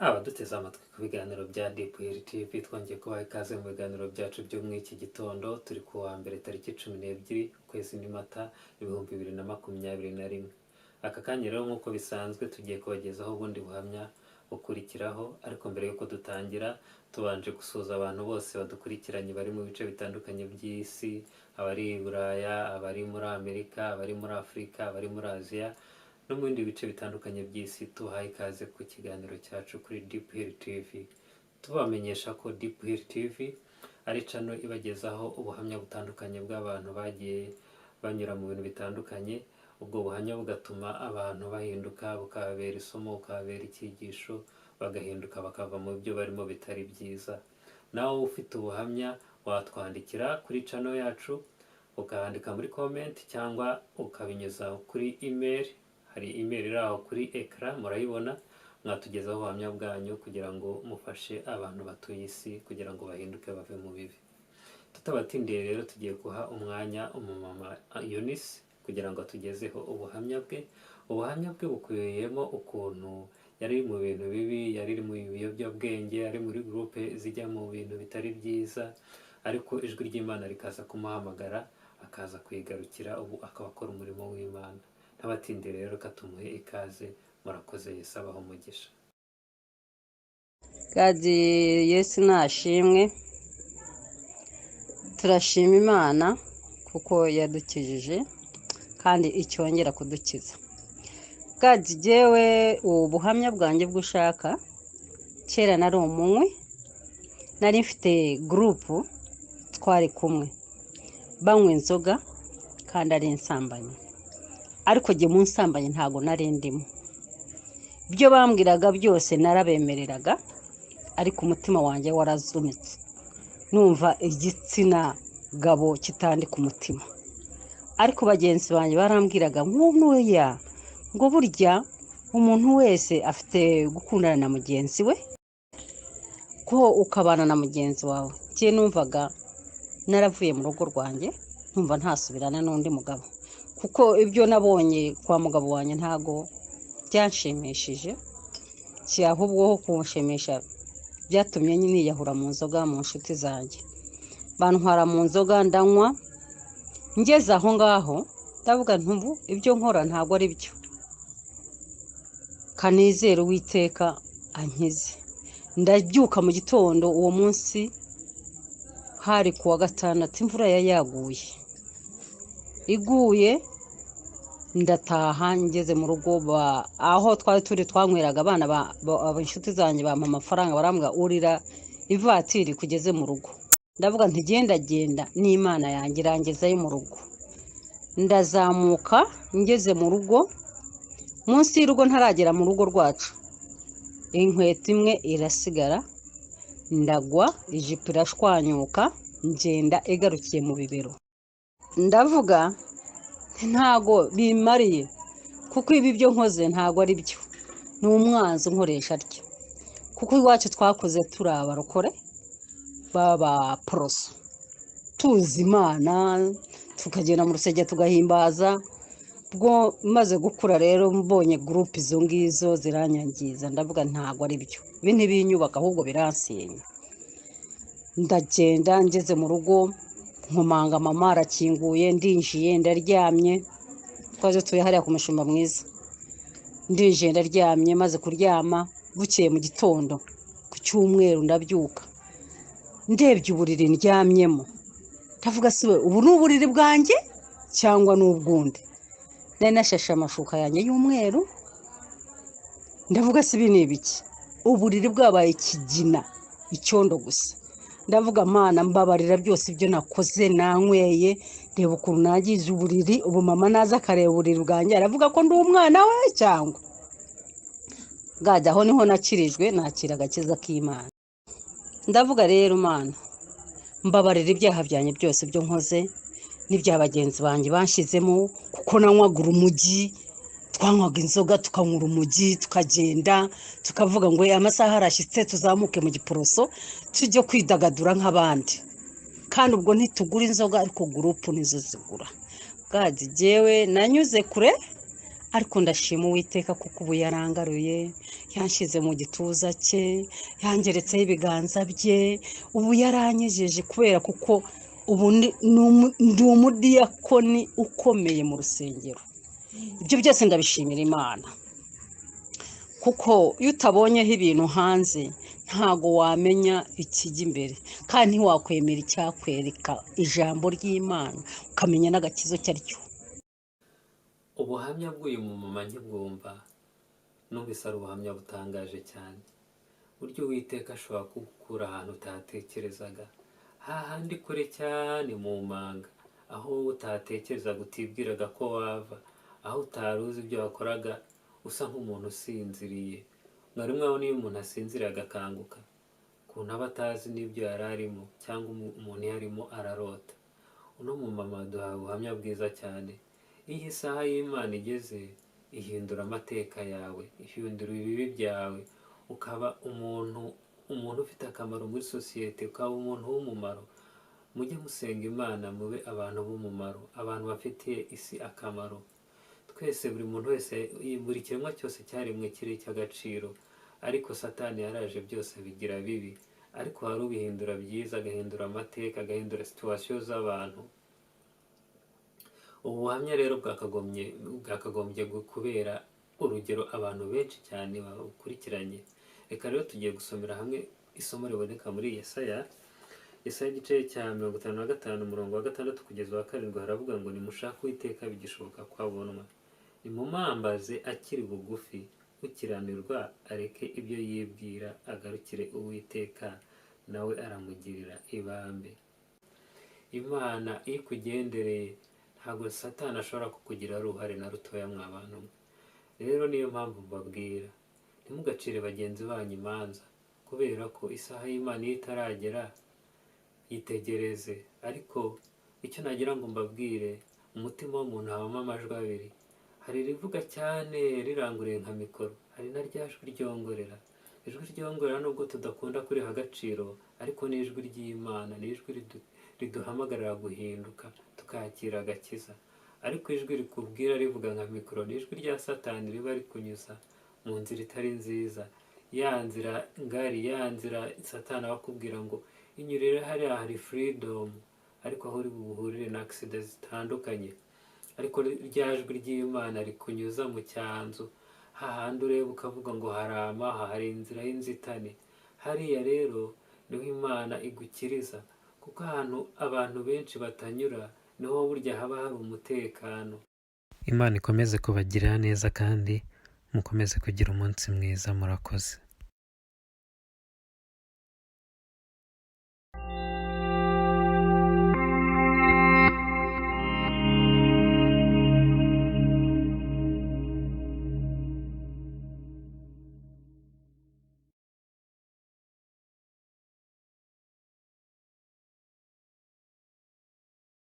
Abaduteze amatwi ku biganiro bya Deep Hill TV, twongeye kubaha ikaze mu biganiro byacu byo muri iki gitondo. Turi ku wa mbere, tariki 12, ukwezi ni Mata, 2021. Aka kanya rero, nk'uko bisanzwe, tugiye kubagezaho ubundi buhamya bukurikiraho. Ariko mbere y'uko dutangira, tubanje gusuhuza abantu bose badukurikiranye bari mu bice bitandukanye by'isi: abari i Buraya, abari muri Amerika, abari muri Afurika, abari muri Aziya no mu bindi bice bitandukanye by'isi. Tubahaye ikaze ku kiganiro cyacu kuri Deep Hill TV, tubamenyesha ko Deep Hill TV ari channel ibagezaho ubuhamya butandukanye bw'abantu bagiye banyura mu bintu bitandukanye, ubwo buhamya bugatuma abantu bahinduka, bukababera isomo, bukababera icyigisho, bagahinduka bakava mu byo barimo bitari byiza. Nawe ufite ubuhamya watwandikira kuri channel yacu, ukandika muri comment cyangwa ukabinyuza kuri email. Hari email iri aho kuri écran, murayibona. Mwatugezaho ubuhamya bwanyu kugira ngo mufashe abantu batuye isi kugira ngo bahinduke bave mu bibi. Tutabatindiye rero, tugiye guha umwanya umumama Eunice kugira ngo atugezeho ubuhamya bwe. Ubuhamya bwe bukubiyemo ukuntu yari mu bintu bibi, yari mu biyobyabwenge, ari muri groupe zijya mu bintu bitari byiza, ariko ijwi ry'Imana rikaza kumuhamagara, akaza kuyigarukira, ubu akaba akora umurimo w'Imana. Ntabatinde rero, reka tumuhe ikaze. Murakoze, Yesu abahe umugisha. Gadi, Yesu nashimwe. Turashima Imana kuko yadukijije kandi icyongera kudukiza. Gadi, jyewe ubu buhamya bwanjye bw'ushaka, kera nari umunywi, nari mfite groupe twari kumwe banywa inzoga kandi ari insambanyi, ariko jye mu nsambanyi ntabwo nari ndimo. Ibyo bambwiraga byose narabemereraga, ariko umutima wanjye warazumitse, numva igitsina gabo kitandika umutima. Ariko bagenzi banjye barambwiraga nk'uya ngo burya umuntu wese afite gukundana na mugenzi we, ko ukabana na mugenzi wawe. Njye numvaga naravuye mu rugo rwanjye, numva ntasubirana n'undi mugabo, kuko ibyo nabonye kwa mugabo wanjye ntago byanshimishije, ahubwo ho kunshimisha byatumye niyahura mu nzoga. Mu nshuti zanjye bantwara mu nzoga, ndanywa. Ngeze aho ngaho ndavuga ntubu ibyo nkora ntabwo ari byo, kanizere Uwiteka ankize. Ndabyuka mu gitondo, uwo munsi hari ku wa gatandatu, imvura yari yaguye iguye. Ndataha, ngeze mu rugo aho twari turi twanyweraga, abana inshuti zanjye bampa amafaranga, barambwira urira ivatiri kugeze mu rugo. Ndavuga nti genda genda n'Imana yanjye irangezayo mu rugo. Ndazamuka, ngeze mu rugo, munsi y'urugo, ntaragera mu rugo rwacu, inkweto imwe irasigara, ndagwa, ijipo irashwanyuka, ngenda igarukiye mu bibero. Ndavuga nti ntago bimariye, kuko ibi byo nkoze ntago ari byo, ni umwanzi unkoresha atya. Kuko iwacu twakoze turi abarokore b'abaporoso, tuzi Imana, tukagenda mu rusengero tugahimbaza. Ubwo maze gukura rero, mbonye groupe izo ngizo ziranyangiza, ndavuga ntago ari byo, ibi ntibinyubaka ahubwo biransenya. Ndagenda, ngeze mu rugo nkomanga, mama arakinguye, ndinjiye, ndaryamye. Twaje tuye hariya ku Mushumba Mwiza. Ndinjiye, ndaryamye. Maze kuryama, bukeye mu gitondo ku cyumweru, ndabyuka, ndebye uburiri ndyamyemo, ndavuga si we, ubu ni uburiri bwanjye cyangwa ni ubwundi? Nari nashashe amashuka yanjye y'umweru. Ndavuga si ibi ni ibiki? Uburiri bwabaye ikigina, icyondo gusa. Ndavuga Mana, mbabarira byose ibyo nakoze, nanyweye, reba ukuntu nagize uburiri. Ubu mama naza akareba uburiri bwanjye, aravuga ko ndi umwana we cyangwa bwajya aho? Niho nakirijwe, nakira agakiza k'Imana. Ndavuga rero, Mana, mbabarira ibyaha byanjye byose byo nkoze n'ibya bagenzi banjye banshyizemo, kuko nanywaga urumogi, twanywaga inzoga, tukanywa urumogi, tukagenda tukavuga ngo amasaha arashyitse, tuzamuke mu Giporoso tujye kwidagadura nk'abandi. Kandi ubwo ntitugura inzoga, ariko groupe nizo zigura. Bwadi jyewe nanyuze kure. Ariko ndashima Uwiteka kuko ubu yarangaruye, yanshyize mu gituza cye, yangeretseho ibiganza bye, ubu yaranyejeje kubera kuko ubu ndi umudiyakoni ukomeye mu rusengero. Ibyo byose ndabishimira Imana, kuko iyo utabonyeho ibintu hanze ntago wamenya ikijya imbere, kandi ntiwakwemera icyakwereka ijambo ry'Imana ukamenya n'agakiza icyo ari cyo. Ubuhamya bw'uyu mumama nkibwumva numvise ari ubuhamya butangaje cyane. Buryo Uwiteka ashobora kugukura ahantu utatekerezaga, hahandi kure cyane mu manga, aho wowe utatekerezaga, utibwiraga ko wava, aho utari uzi ibyo wakoraga, usa nk'umuntu usinziriye. Mwari mwabona iyo umuntu asinziriye agakanguka, ukuntu aba atazi n'ibyo yari arimo, cyangwa umuntu iyo arimo ararota. Uno mumama aduhaye ubuhamya bwiza cyane. Iyo isaha y'Imana igeze, ihindura amateka yawe, ihindura ibibi byawe, ukaba umuntu ufite akamaro muri sosiyete, ukaba umuntu w'umumaro. Mujye musenga Imana, mube abantu b'umumaro, abantu bafitiye isi akamaro. Twese, buri muntu wese, buri kiremwa cyose cyaremwe kiri icy'agaciro, ariko Satani yaraje byose bigira bibi, ariko hari ubihindura byiza, agahindura amateka, agahindura situation z'abantu. Ubu buhamya rero bwakagombye kubera urugero abantu benshi cyane babukurikiranye. Reka rero tugiye gusomera hamwe isomo riboneka muri Yesaya. Yesaya igice cya 55, umurongo wa 6 kugeza uwa 7, haravuga ngo: "Nimushake Uwiteka bigishoboka ko abonwa, nimumwambaze akiri bugufi. Ukiranirwa areke ibyo yibwira, agarukire Uwiteka, nawe aramugirira ibambe." Imana iyo ikugendereye, ntabwo Satani ashobora kukugiraho uruhare na rutoya. Mwa bantu mwe rero, niyo mpamvu mbabwira, ntimugacire bagenzi banyu imanza, kubera ko isaha y'Imana iyo itaragera, yitegereze. Ariko icyo nagira ngo mbabwire, umutima w'umuntu habamo amajwi abiri: hari irivuga cyane riranguruye nka mikoro, hari na rya jwi ryongorera. Ijwi ryongorera, nubwo tudakunda kuriha agaciro, ariko ni ijwi ry'Imana, ni ijwi riduhamagarira guhinduka tukakira agakiza. Ariko ijwi rikubwira rivuga nka mikoro ni ijwi rya Satani, riba rikunyuza mu nzira itari nziza, ya nzira ngari, ya nzira Satani aba akubwira ngo inyurire hariya hari freedom, ariko aho uri buhurire na accident zitandukanye. Ariko rya jwi ry'Imana rikunyuza mu cyanzu, hahandi ureba ukavuga ngo hari amaha, hari inzira y'inzitane, hariya rero niho Imana igukiriza, kuko ahantu abantu benshi batanyura niho burya haba hari umutekano. Imana ikomeze kubagirira neza kandi mukomeze kugira umunsi mwiza. Murakoze.